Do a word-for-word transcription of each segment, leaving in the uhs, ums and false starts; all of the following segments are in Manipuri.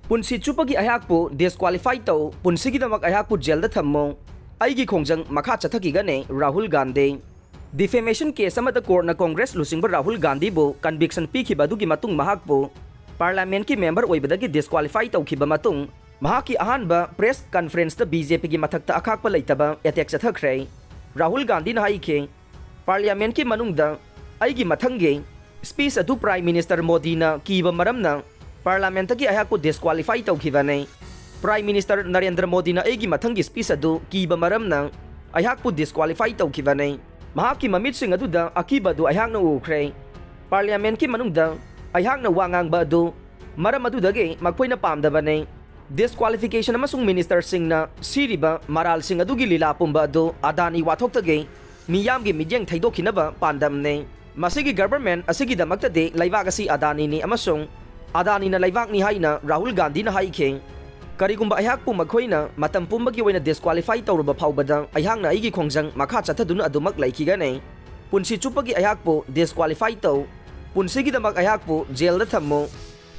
ꯄꯨꯟꯁꯤ ꯆꯨꯞꯄꯒꯤ ꯑꯩꯍꯥꯛꯄꯨ ꯗꯤꯁꯀ꯭ꯋꯥꯂꯤꯐꯥꯏ ꯇꯧ, ꯄꯨꯟꯁꯤꯒꯤꯗꯃꯛ ꯑꯩꯍꯥꯛꯄꯨ ꯖꯦꯜꯗ ꯊꯝꯃꯨ, ꯑꯩꯒꯤ ꯈꯣꯡꯖꯪ ꯃꯈꯥ ꯆꯠꯊꯈꯤꯒꯅꯤ ꯔꯥꯍꯨꯜ ꯒꯥꯟꯙꯤ꯫ ꯗꯤꯐꯦꯃꯦꯁꯟ ꯀꯦꯁ ꯑꯃꯗ ꯀꯣꯔꯠꯅ ꯀꯣꯡꯒ꯭ꯔꯦꯁ ꯂꯨꯆꯤꯡꯕ ꯔꯥꯍꯨꯜ ꯒꯥꯟꯙꯤꯕꯨ ꯀꯟꯚꯤꯛꯁꯟ ꯄꯤꯈꯤꯕ ꯑꯗꯨꯒꯤ ꯃꯇꯨꯡ ꯃꯍꯥꯛꯄꯨ ꯄꯥꯔꯂꯤꯌꯥꯃꯦꯟꯠꯀꯤ ꯃꯦꯝꯕꯔ ꯑꯣꯏꯕꯗꯒꯤ ꯗꯤꯁꯀ꯭ꯋꯥꯂꯤꯐꯥꯏ ꯇꯧꯈꯤꯕ ꯃꯇꯨꯡ, ꯃꯍꯥꯛꯀꯤ ꯑꯍꯥꯟꯕ ꯄ꯭ꯔꯦꯁ ꯀꯟꯐꯔꯦꯟꯁꯇ ꯕꯤ ꯖꯦ ꯄꯤꯒꯤ ꯃꯊꯛꯇ ꯑꯈꯥꯛꯄ ꯂꯩꯇꯕ ꯑꯦꯇꯦꯛ ꯆꯠꯊꯈ꯭ꯔꯦ꯫ ꯔꯥꯍꯨꯜ ꯒꯥꯟꯙꯤꯅ ꯍꯥꯏꯈꯤ, "ꯄꯥꯔꯂꯤꯌꯥꯃꯦꯟꯠꯀꯤ ꯃꯅꯨꯡꯗ ꯑꯩꯒꯤ ꯃꯊꯪꯒꯤ ꯁ꯭ꯄꯤꯆ ꯑꯗꯨ ꯄ꯭ꯔꯥꯏꯝ ꯃꯤꯅꯤꯁꯇꯔ ꯃꯣꯗꯤꯅ ꯀꯤꯕ ꯃꯔꯝꯅ ꯄꯥꯔꯂꯤꯌꯥꯃꯦꯟꯠꯇꯒꯤ ꯑꯩꯍꯥꯛꯄꯨ ꯗꯤꯁꯀ꯭ꯋꯥꯂꯤꯐꯥꯏ ꯇꯧꯈꯤꯕꯅꯤ꯫ ꯄ꯭ꯔꯥꯏꯝ ꯃꯤꯅꯤꯁꯇꯔ ꯅꯔꯦꯟꯗ꯭ꯔ ꯃꯣꯗꯤꯅ ꯑꯩꯒꯤ ꯃꯊꯪꯒꯤ ꯁ꯭ꯄꯤꯆ ꯑꯗꯨ ꯀꯤꯕ ꯃꯔꯝꯅ ꯑꯩꯍꯥꯛꯄꯨ ꯗꯤꯁꯀ꯭ꯋꯥꯂꯤꯐꯥꯏ ꯇꯧꯈꯤꯕꯅꯤ꯫ ꯃꯍꯥꯛꯀꯤ ꯃꯃꯤꯠꯁꯤꯡ ꯑꯗꯨꯗ ꯑꯀꯤꯕ ꯑꯗꯨ ꯑꯩꯍꯥꯛꯅ ꯎꯈ꯭ꯔꯦ꯫ ꯄꯥꯔꯂꯤꯌꯥꯃꯦꯟꯠꯀꯤ ꯃꯅꯨꯡꯗ ꯑꯩꯍꯥꯛꯅ ꯋꯥ ꯉꯥꯡꯕ ꯑꯗꯨ ꯃꯔꯝ ꯑꯗꯨꯗꯒꯤ ꯃꯈꯣꯏꯅ ꯄꯥꯝꯗꯕꯅꯤ꯫ ꯗꯤꯁꯀ꯭ꯋꯥꯂꯤꯐꯤꯀꯦꯁꯟ ꯑꯃꯁꯨꯡ ꯃꯤꯅꯤꯁꯇꯔꯁꯤꯡꯅ ꯁꯤꯔꯤꯕ ꯃꯔꯥꯜꯁꯤꯡ ꯑꯗꯨꯒꯤ ꯂꯤꯂꯥ ꯄꯨꯝꯕ ꯑꯗꯨ ꯑꯗꯥꯅꯤ ꯋꯥꯊꯣꯛꯇꯒꯤ ꯃꯤꯌꯥꯝꯒꯤ ꯃꯤꯠꯌꯦꯡ ꯊꯩꯗꯣꯛꯈꯤꯅꯕ ꯄꯥꯟꯗꯝꯅꯤ꯫ ꯃꯁꯤꯒꯤ ꯒꯚꯔꯟꯃꯦꯟꯠ ꯑꯁꯤꯒꯤꯗꯃꯛꯇꯗꯤ ꯂꯩꯕꯥꯛ ꯑꯁꯤ ꯑꯗꯥꯅꯤꯅꯤ ꯑꯃꯁꯨꯡ ꯑꯗꯥꯅꯤꯅ ꯂꯩꯕꯥꯛꯅꯤ" ꯍꯥꯏꯅ ꯔꯥꯍꯨꯜ ꯒꯥꯟꯙꯤꯅ ꯍꯥꯏꯈꯤ꯫ "ꯀꯔꯤꯒꯨꯝꯕ ꯑꯩꯍꯥꯛꯄꯨ ꯃꯈꯣꯏꯅ ꯃꯇꯝ ꯄꯨꯝꯕꯒꯤ ꯑꯣꯏꯅ ꯗꯤꯁꯀ꯭ꯋꯥꯂꯤꯐꯥꯏ ꯇꯧꯔꯕ ꯐꯥꯎꯕꯗ ꯑꯩꯍꯥꯛꯅ ꯑꯩꯒꯤ ꯈꯣꯡꯖꯪ ꯃꯈꯥ ꯆꯠꯊꯗꯨꯅ ꯑꯗꯨꯃꯛ ꯂꯩꯈꯤꯒꯅꯤ꯫ ꯄꯨꯟꯁꯤ ꯆꯨꯞꯄꯒꯤ ꯑꯩꯍꯥꯛꯄꯨ ꯗꯤꯁꯀ꯭ꯋꯥꯂꯤꯐꯥꯏ ꯇꯧ, ꯄꯨꯟꯁꯤꯒꯤꯗꯃꯛ ꯑꯩꯍꯥꯛꯄꯨ ꯖꯦꯜꯗ ꯊꯝꯃꯨ,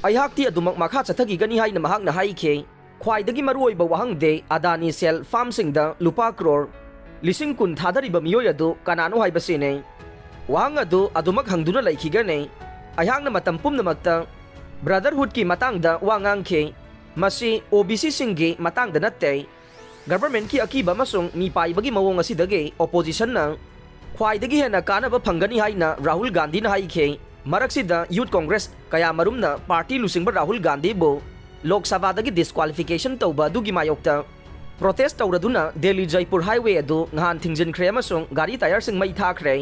ꯑꯩꯍꯥꯛꯇꯤ ꯑꯗꯨꯃꯛ ꯃꯈꯥ ꯆꯠꯊꯈꯤꯒꯅꯤ" ꯍꯥꯏꯅ ꯃꯍꯥꯛꯅ ꯍꯥꯏꯈꯤ꯫ ꯈ꯭ꯋꯥꯏꯗꯒꯤ ꯃꯔꯨꯑꯣꯏꯕ ꯋꯥꯍꯪꯗꯤ ꯑꯗꯥꯅꯤ ꯁꯦꯜ ꯐꯥꯔꯝꯁꯤꯡꯗ ꯂꯨꯄꯥ ꯀ꯭ꯔꯣꯔ ꯂꯤꯁꯤꯡ ꯀꯨꯟ ꯊꯥꯗꯔꯤꯕ ꯃꯤꯑꯣꯏ ꯑꯗꯨ ꯀꯅꯥꯅꯣ ꯍꯥꯏꯕꯁꯤꯅꯤ꯫ ꯋꯥꯍꯪ ꯑꯗꯨ ꯑꯗꯨꯃꯛ ꯍꯪꯗꯨꯅ ꯂꯩꯈꯤꯒꯅꯤ꯫ ꯑꯩꯍꯥꯛꯅ ꯃꯇꯝ ꯄꯨꯝꯅꯃꯛꯇ ꯕ꯭ꯔꯗꯔꯍꯨꯗꯀꯤ ꯃꯇꯥꯡꯗ ꯋꯥ ꯉꯥꯡꯈꯤ꯫ ꯃꯁꯤ ꯑꯣ ꯕꯤ ꯁꯤꯁꯤꯡꯒꯤ ꯃꯇꯥꯡꯗ ꯅꯠꯇꯦ꯫ ꯒꯚꯔꯟꯃꯦꯟꯠꯀꯤ ꯑꯀꯤꯕ ꯑꯃꯁꯨꯡ ꯃꯤꯄꯥꯏꯕꯒꯤ ꯃꯑꯣꯡ ꯑꯁꯤꯗꯒꯤ ꯑꯣꯄꯣꯖꯤꯁꯟꯅ ꯈ꯭ꯋꯥꯏꯗꯒꯤ ꯍꯦꯟꯅ ꯀꯥꯟꯅꯕ ꯐꯪꯒꯅꯤ ꯍꯥꯏꯅ ꯔꯥꯍꯨꯜ ꯒꯥꯟꯙꯤꯅ ꯍꯥꯏꯈꯤ꯫ ꯃꯔꯛꯁꯤꯗ ꯌꯨꯊ ꯀꯣꯡꯒ꯭ꯔꯦꯁ ꯀꯌꯥꯃꯔꯨꯝꯅ ꯄꯥꯔꯇꯤ ꯂꯨꯆꯤꯡꯕ ꯔꯥꯍꯨꯜ ꯒꯥꯟꯙꯤꯕꯨ ꯂꯣꯛ ꯁꯚꯥꯗꯒꯤ ꯗꯤꯁꯀ꯭ꯋꯥꯂꯤꯐꯤꯀꯦꯁꯟ ꯇꯧꯕ ꯑꯗꯨꯒꯤ ꯃꯥꯌꯣꯛꯇ ꯄ꯭ꯔꯣꯇꯦꯁ ꯇꯧꯔꯗꯨꯅ ꯗꯦꯜꯂꯤ ꯖꯩꯄꯨꯔ ꯍꯥꯏꯋꯦ ꯑꯗꯨ ꯅꯍꯥꯟ ꯊꯤꯡꯖꯤꯟꯈ꯭ꯔꯦ ꯑꯃꯁꯨꯡ ꯒꯥꯔꯤ ꯇꯥꯌꯔꯁꯤꯡ ꯃꯩ ꯊꯥꯈ꯭ꯔꯦ꯫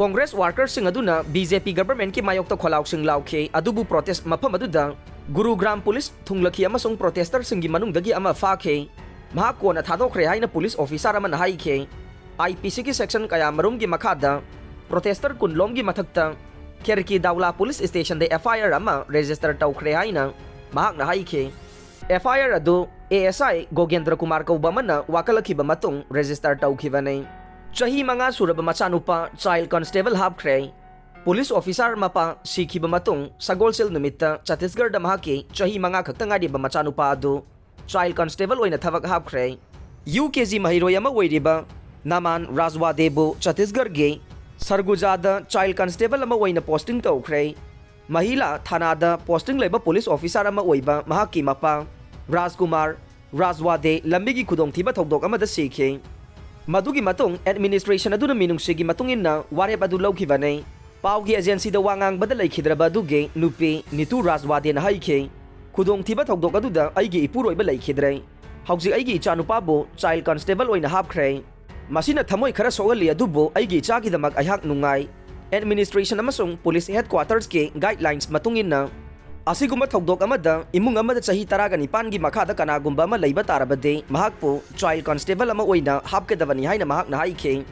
ꯀꯣꯡꯒ꯭ꯔꯦꯁ ꯋꯥꯔꯀꯔꯁꯤꯡ ꯑꯗꯨꯅ ꯕꯤ ꯖꯦ ꯄꯤ ꯒꯚꯔꯟꯃꯦꯟꯠꯀꯤ ꯃꯥꯌꯣꯛꯇ ꯈꯣꯜꯂꯥꯎꯁꯤꯡ ꯂꯥꯎꯈꯤ, ꯑꯗꯨꯕꯨ ꯄ꯭ꯔꯣꯇꯦꯁ ꯃꯐꯝ ꯑꯗꯨꯗ ꯒꯨꯔꯨꯒ꯭ꯔꯥꯝ ꯄꯨꯂꯤꯁ ꯊꯨꯡꯂꯈꯤ ꯑꯃꯁꯨꯡ ꯄ꯭ꯔꯣꯇꯦꯁꯇꯔꯁꯤꯡꯒꯤ ꯃꯅꯨꯡꯗꯒꯤ ꯑꯃ ꯐꯥꯈꯤ꯫ ꯃꯍꯥꯛ ꯀꯣꯟꯅ ꯊꯥꯗꯣꯛꯈ꯭ꯔꯦ ꯍꯥꯏꯅ ꯄꯨꯂꯤꯁ ꯑꯣꯐꯤꯁꯥꯔ ꯑꯃꯅ ꯍꯥꯏꯈꯤ꯫ ꯑꯥꯏ ꯄꯤ ꯁꯤꯒꯤ ꯁꯦꯛꯁꯟ ꯀꯌꯥꯃꯔꯨꯝꯒꯤ ꯃꯈꯥꯗ ꯄ꯭ꯔꯣꯇꯦꯁꯇꯔ ꯀꯨꯟꯂꯣꯝꯒꯤ ꯃꯊꯛꯇ ꯈꯦꯔꯀꯤ ꯗꯥꯎꯂꯥ ꯄꯨꯂꯤꯁ ꯁ꯭ꯇꯦꯁꯟꯗ ꯑꯦꯐ ꯑꯥꯏ ꯑꯥꯔ ꯑꯃ ꯔꯦꯖꯤꯁꯇꯔ ꯇꯧꯈ꯭ꯔꯦ ꯍꯥꯏꯅ ꯃꯍꯥꯛꯅ ꯍꯥꯏꯈꯤ꯫ ꯑꯦꯐ ꯑꯥꯏ ꯑꯥꯔ ꯑꯗꯨ ꯑꯦ ꯑꯦꯁ ꯑꯥꯏ ꯒꯣꯒꯦꯟꯗ꯭ꯔ ꯀꯨꯃꯥꯔ ꯀꯧꯕ ꯑꯃꯅ ꯋꯥꯀꯠꯂꯛꯈꯤꯕ ꯃꯇꯨꯡ ꯔꯦꯖꯤꯁꯇꯔ ꯇꯧꯈꯤꯕꯅꯤ꯫ ꯆꯍꯤ ꯃꯉꯥ ꯁꯨꯔꯕ ꯃꯆꯥꯅꯨꯄꯥ ꯆꯥꯏꯜꯗ ꯀꯟꯁꯇꯦꯕꯜ ꯍꯥꯞꯈ꯭ꯔꯦ꯫ Police officer ꯃꯄꯥ ꯁꯤꯈꯤꯕ ꯃꯇꯨꯡ ꯁꯒꯣꯜꯁꯦꯜ ꯅꯨꯃꯤꯠꯇ ꯆꯇꯤꯁꯒꯔꯗ ꯃꯍꯥꯛꯀꯤ ꯆꯍꯤ ꯃꯉꯥ ꯈꯛꯇ ꯉꯥꯏꯔꯤꯕ ꯃꯆꯥꯅꯨꯄꯥ ꯑꯗꯨ child constable ꯑꯣꯏꯅ ꯊꯕꯛ ꯍꯥꯞꯈ꯭ꯔꯦ꯫ ꯌꯨ ꯀꯦ ꯖꯤ ꯃꯍꯩꯔꯣꯏ ꯑꯃ ꯑꯣꯏꯔꯤꯕ ꯅꯃꯥꯟ ꯔꯥꯖꯋꯥꯗꯦꯕꯨ ꯆꯇꯤꯁꯒꯔꯒꯤ ꯁꯔꯒꯨꯖꯥꯗ child constable ꯑꯃ ꯑꯣꯏꯅ posting ꯇꯧꯈ꯭ꯔꯦ꯫ ꯃꯍꯤꯂꯥ ꯊꯥꯅꯥꯗ posting ꯂꯩꯕ police officer ꯑꯃ ꯑꯣꯏꯕ ꯃꯍꯥꯛꯀꯤ ꯃꯄꯥ ꯔꯥꯖꯀꯨꯃꯥꯔ ꯔꯥꯖꯋꯥꯗꯦ ꯂꯝꯕꯤꯒꯤ ꯈꯨꯗꯣꯡꯊꯤꯕ ꯊꯧꯗꯣꯛ ꯑꯃꯗ ꯁꯤꯈꯤ꯫ ꯃꯗꯨꯒꯤ ꯃꯇꯨꯡ administration ꯑꯗꯨꯅ ꯃꯤꯅꯨꯡꯁꯤꯒꯤ ꯃꯇꯨꯡ ꯏꯟꯅ ꯋꯥꯔꯦꯞ ꯑꯗꯨ ꯂꯧꯈꯤꯕꯅꯤ꯫ ꯄꯥꯎꯒꯤ agencyꯗ ꯋꯥ ꯉꯥꯡꯕꯗ ꯂꯩꯈꯤꯗ꯭ꯔꯕ ꯑꯗꯨꯒꯤ ꯅꯨꯄꯤ ꯅꯤꯇꯨ ꯔꯥꯖꯋꯥꯗꯦꯅ ꯍꯥꯏꯈꯤ, "ꯈꯨꯗꯣꯡꯊꯤꯕ ꯊꯧꯗꯣꯛ ꯑꯗꯨꯗ ꯑꯩꯒꯤ ꯏꯄꯨꯔꯣꯏꯕ ꯂꯩꯈꯤꯗ꯭ꯔꯦ꯫ ꯍꯧꯖꯤꯛ ꯑꯩꯒꯤ ꯏꯆꯥꯅꯨꯄꯥꯕꯨ child constable ꯑꯣꯏꯅ ꯍꯥꯞꯈ꯭ꯔꯦ꯫ ꯃꯁꯤꯅ ꯊꯃꯣꯏ ꯈꯔ ꯁꯣꯛꯍꯜꯂꯤ, ꯑꯗꯨꯕꯨ ꯑꯩꯒꯤ ꯏꯆꯥꯒꯤꯗꯃꯛ ꯑꯩꯍꯥꯛ ꯅꯨꯡꯉꯥꯏ꯫" Administration ꯑꯃꯁꯨꯡ police headquartersꯀꯤ guidelines ꯃꯇꯨꯡ ꯏꯟꯅ, ꯑꯁꯤꯒꯨꯝꯕ ꯊꯧꯗꯣꯛ ꯑꯃꯗ ꯏꯃꯨꯡ ꯑꯃꯗ ꯆꯍꯤ ꯇꯔꯥꯒ ꯅꯤꯄꯥꯟꯒꯤ ꯃꯈꯥꯗ ꯀꯅꯥꯒꯨꯝꯕ ꯑꯃ ꯂꯩꯕ ꯇꯥꯔꯕꯗꯤ, ꯃꯍꯥꯛꯄꯨ child constable ꯑꯃ ꯑꯣꯏꯅ ꯍꯥꯞꯀꯗꯕꯅꯤ ꯍꯥꯏꯅ ꯃꯍꯥꯛꯅ ꯍꯥꯏꯈꯤ꯫